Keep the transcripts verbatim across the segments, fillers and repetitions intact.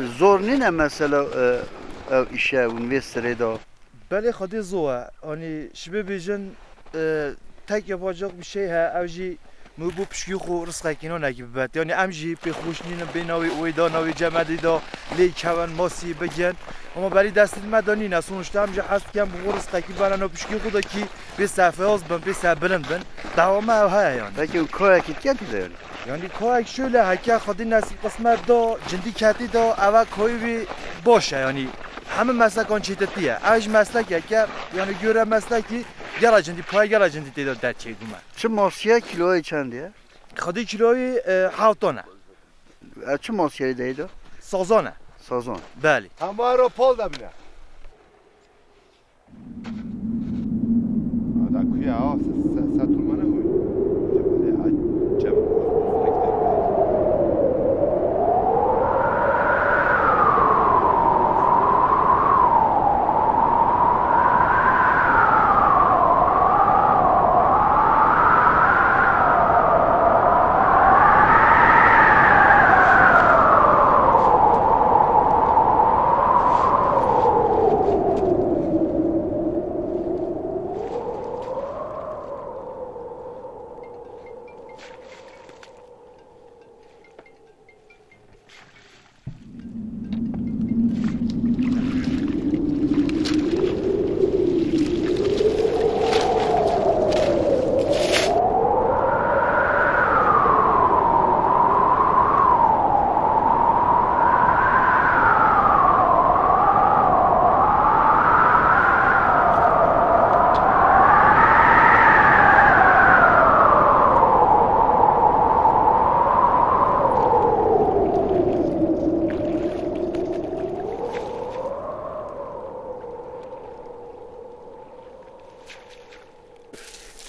Zor nîne mesela, e, ew îşe hûn vê sirê de? Belê xwedê zor e. Yanî şibê bêjin, e, tek yapacak bir şey he, ew jî min bo pişkî xwe rizqekî nanekî bibet. Yanî em jî pê xweş nînin bê navê wê de, navê cemedî de lê kevin, masî bigin. Ama berî destê me de nîne. Sonuçta em jî hez dikin bi xwe rizqekî bene nav pişkî xwe de kî pê serfiraz bin, pê serbilind bin. Dawa me ew heye yanî. Peki, û kayekî diket de yanî? Yanî kayek şöyle, heke Xwedê nesîb qismet da, cindî ketî da, eva kayî wî baş e yanî. Hemî meslekan çêtirtî ye. Ev jî meslekeke, yanî göre meslekî gela cindî, paya gela cindî tê de derçê gume. Çi masiye kiloyê çend ye? Xwedê kiloyê, e, hewtan e. E, çi masiyeyê de ye de? Sazan e. Sazan. Belê. Hemar o pol de bine. Ada kuya o se, se, se turmana koy. Cemale, ay, cem.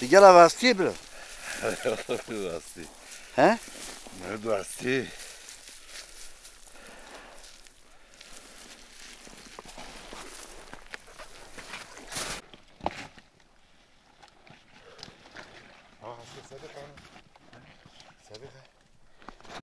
Tu gela vastiyê bira. Vastî. He? Merd vastî.